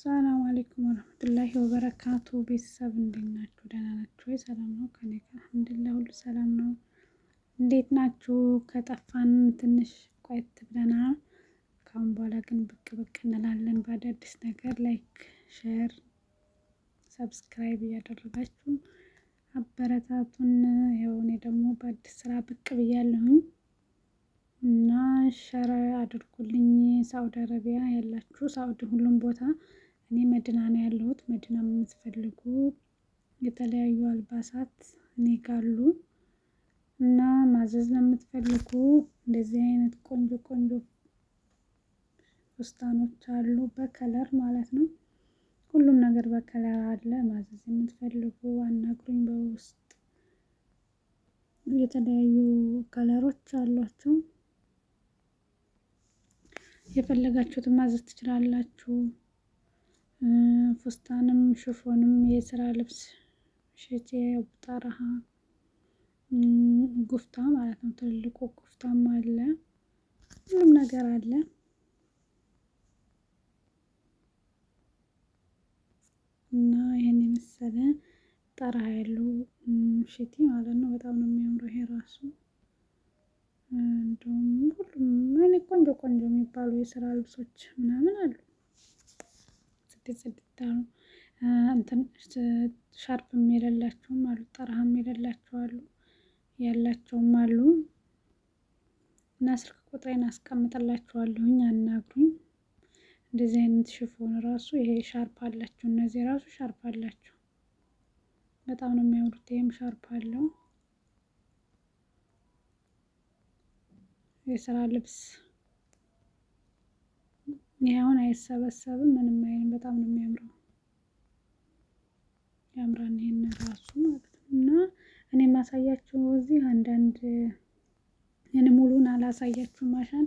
ሰላም አለይኩም ወረህመቱላሂ ወበረካቱ። ቤተሰብ እንዴት ናችሁ? ደህና ናችሁ ወይ? ሰላም ነው ከኔ ጋር አልሐምዱሊላህ፣ ሁሉ ሰላም ነው። እንዴት ናችሁ? ከጠፋን ትንሽ ቆየት ብለናል። ካሁን በኋላ ግን ብቅ ብቅ እንላለን በአዳዲስ ነገር። Like፣ share፣ subscribe እያደረጋችሁ አበረታቱን። ያው እኔ ደግሞ በአዲስ ስራ ብቅ ብያለሁኝ እና share አድርጉልኝ። ሳውዲ አረቢያ ያላችሁ ሳውዲ ሁሉም ቦታ እኔ መዲና ነው ያለሁት። መዲና የምትፈልጉ የተለያዩ አልባሳት እኔ ጋ አሉ እና ማዘዝ ለምትፈልጉ እንደዚህ አይነት ቆንጆ ቆንጆ ፉስታኖች አሉ በ color ማለት ነው። ሁሉም ነገር በ color አለ። ማዘዝ የምትፈልጉ አናግሩኝ በውስጥ። የተለያዩ color ኦች አሏቸው። የፈለጋችሁትን ማዘዝ ትችላላችሁ። ፉስታንም ሽፎንም የስራ ልብስ ሽቴ ጠረሃ ጉፍታ ማለት ነው። ትልልቁ ጉፍታም አለ፣ ሁሉም ነገር አለ። እና ይህን የመሰለ ጠረሃ ያለው ሽቲ ማለት ነው። በጣም ነው የሚያምረው ይሄ ራሱ። እንደውም ሁሉም እኔ ቆንጆ ቆንጆ የሚባሉ የስራ ልብሶች ምናምን አሉ። ጽድት ጽድት ያሉ እንትን ሻርፕም የሌላቸውም አሉ፣ ጠረሃም የሌላቸው አሉ፣ ያላቸውም አሉ። እና ስልክ ቁጥሬን አስቀምጥላችኋለሁኝ አናግሩኝ። እንደዚህ አይነት ሽፎን ራሱ ይሄ ሻርፕ አላቸው። እነዚህ ራሱ ሻርፕ አላቸው። በጣም ነው የሚያምሩት። ይሄም ሻርፕ አለው። የስራ ልብስ ይሄ አሁን አይሰበሰብም ምንም አይልም። በጣም ነው የሚያምረው። ያምራል ይሄን ራሱ ማለት ነው። እና እኔ የማሳያችሁ እዚህ አንዳንድ እኔ ሙሉን አላሳያችሁም ማሻን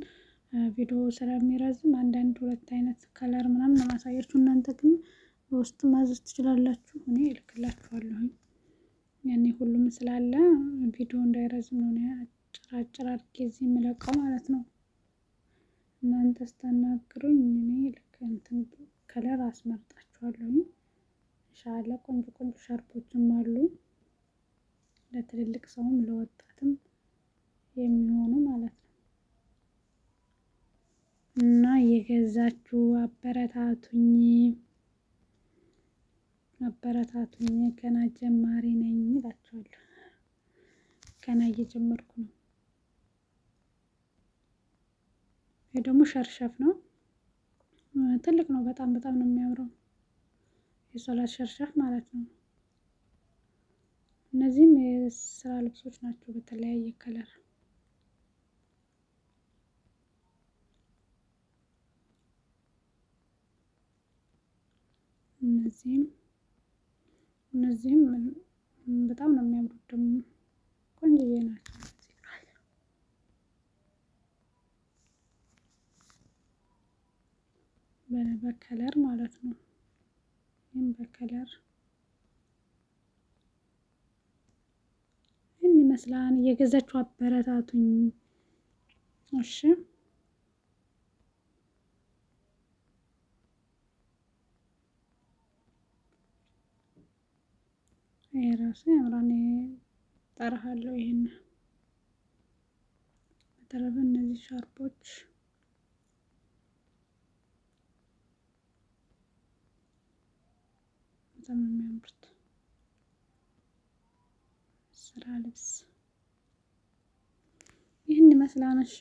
ቪዲዮ ስለሚረዝም አንዳንድ ሁለት አይነት color ምናምን ነው ማሳያችሁ። እናንተ ግን በውስጥ ማዘዝ ትችላላችሁ። እኔ እልክላችኋለሁኝ። ያኔ ሁሉም ስላለ ቪዲዮ እንዳይረዝም ነው አጭር አጭር አድርጌ እዚህ የምለቀው ማለት ነው። እናንተ ስታናግሩኝ እኔ ልክ እንትን color አስመርጣችኋለሁኝ። ኢንሻአላህ ቆንጆ ቆንጆ ሻርፖችም አሉ ለትልልቅ ሰውም ለወጣትም የሚሆኑ ማለት ነው። እና የገዛችሁ አበረታቱኝ አበረታቱኝ። ገና ጀማሪ ነኝ እላችኋለሁ። ገና እየጀመርኩ ነው። ይሄ ደግሞ ሸርሸፍ ነው። ትልቅ ነው። በጣም በጣም ነው የሚያምረው። የሶላት ሸርሸፍ ማለት ነው። እነዚህም የስራ ልብሶች ናቸው በተለያየ color። እነዚህም እነዚህም በጣም ነው የሚያምሩት። ደግሞ ቆንጆዬ ናቸው። በ color ማለት ነው። ይህም በ color ይህን ይመስላል። እየገዛችሁ አበረታቱኝ። እሺ ይሄ ራሱ ያምራል። ጠርሃለሁ። ይሄን በተረፈ እነዚህ ሻርፖች በጣም ነው የሚያምሩት። ስራ ልብስ ይህን ይመስላል። እሺ